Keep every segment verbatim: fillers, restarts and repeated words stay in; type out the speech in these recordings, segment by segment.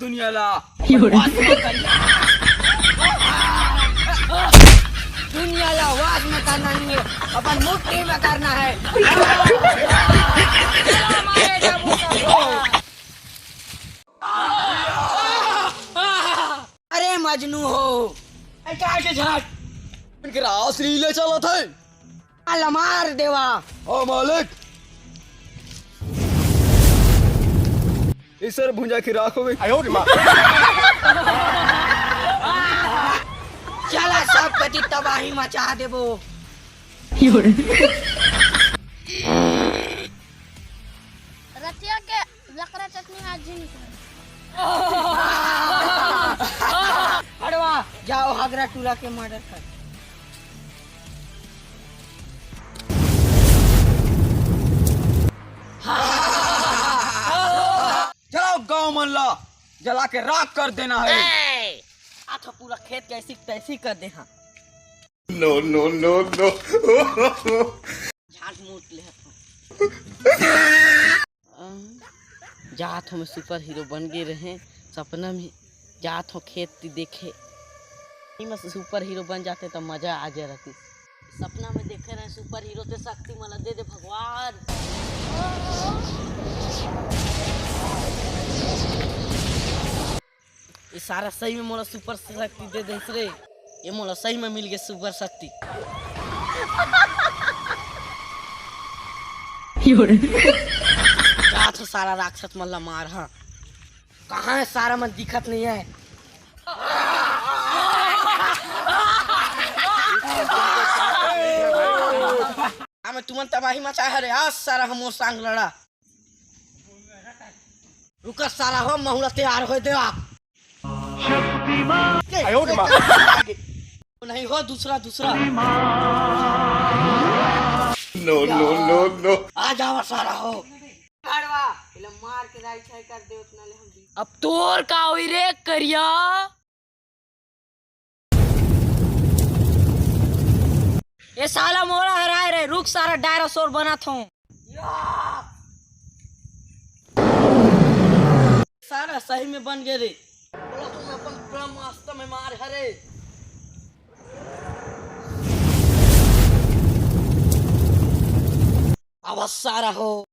दुनिया ला। दुनिया ला वास में करना नहीं है, अपन मुट्ठी में करना है। अरे मजनू हो, ए, का के झाट? इनके रास लीले चलत है। अल्लाह मार देवा। ओ मालिक, इस सर भुंजा की राख हो गई। चला सब कति तबाही मचा देबो। रतिया के लकड़ा चटनी आज ही निकल। हड़वा, जाओ हगरा टूरा के मर्डर कर। जलाओ गांव मन ला, जला के राख कर देना है। आ तो पूरा खेत के ऐसी तैसी कर दे हाँ। No, no, no, no। झाट मूत ले हथों। अं, जात हों मैं सुपर हीरो बन गे रहें सपना में, जात हों खेत ती देखे। ई मैं सुपर हीरो बन जाते तो मजा आ जाए रहती। सपना में देखे रहें सुपर हीरो ते शक्ति मला दे दे भगवान। ये सारा सही में मोला सुपर शक्ति दे देस रे। ये मोला सही में मिल गए सुपर शक्ति। जात हों सारा राक्षस मन ला मार हाँ। कहाँ है सारा मन दिखत नहीं है। हमें तुमन तबाही मचाए हरे आज सारा हमो संग लड़ा। रुका सारा हो, महुआ तैयार हो देवा। नहीं हो, दूसरा, दूसरा। No, no, no, no। आ जावा सारा हो। हड़वा, इला मार के राई छाई कर दे, उतना ले हम भी। अब तोर का होई रे करिया? ए साला मोला हराए रे, रुक सारा डायनासोर बनत हों। सारा सही में बन गए रे। बोला तुम अपन ब्रह्मास्त्र में मार हरे। अब सारा हो।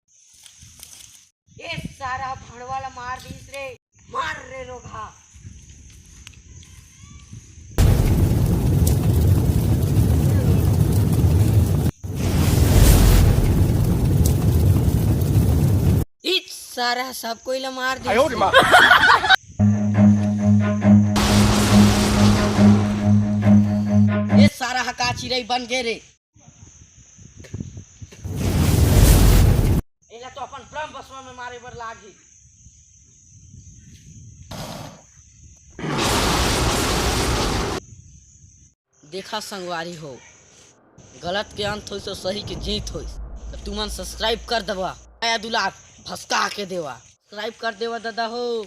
ए सारा भड़वा ला मार दीस रे। मार रे रोगहा। इच सारा सब कोई ला मार दीस रे। ए सारा ह का चिरई बन गे रे। एला तो अपन ब्रह्म भस्म में मारे बर लागही। देखा संगवारी हो, गलत के अंत होइस तो सही के जीत होइस। तो तुमन subscribe कर देवा, आया दुलार भसका के देवा, subscribe कर देवा दादा हो।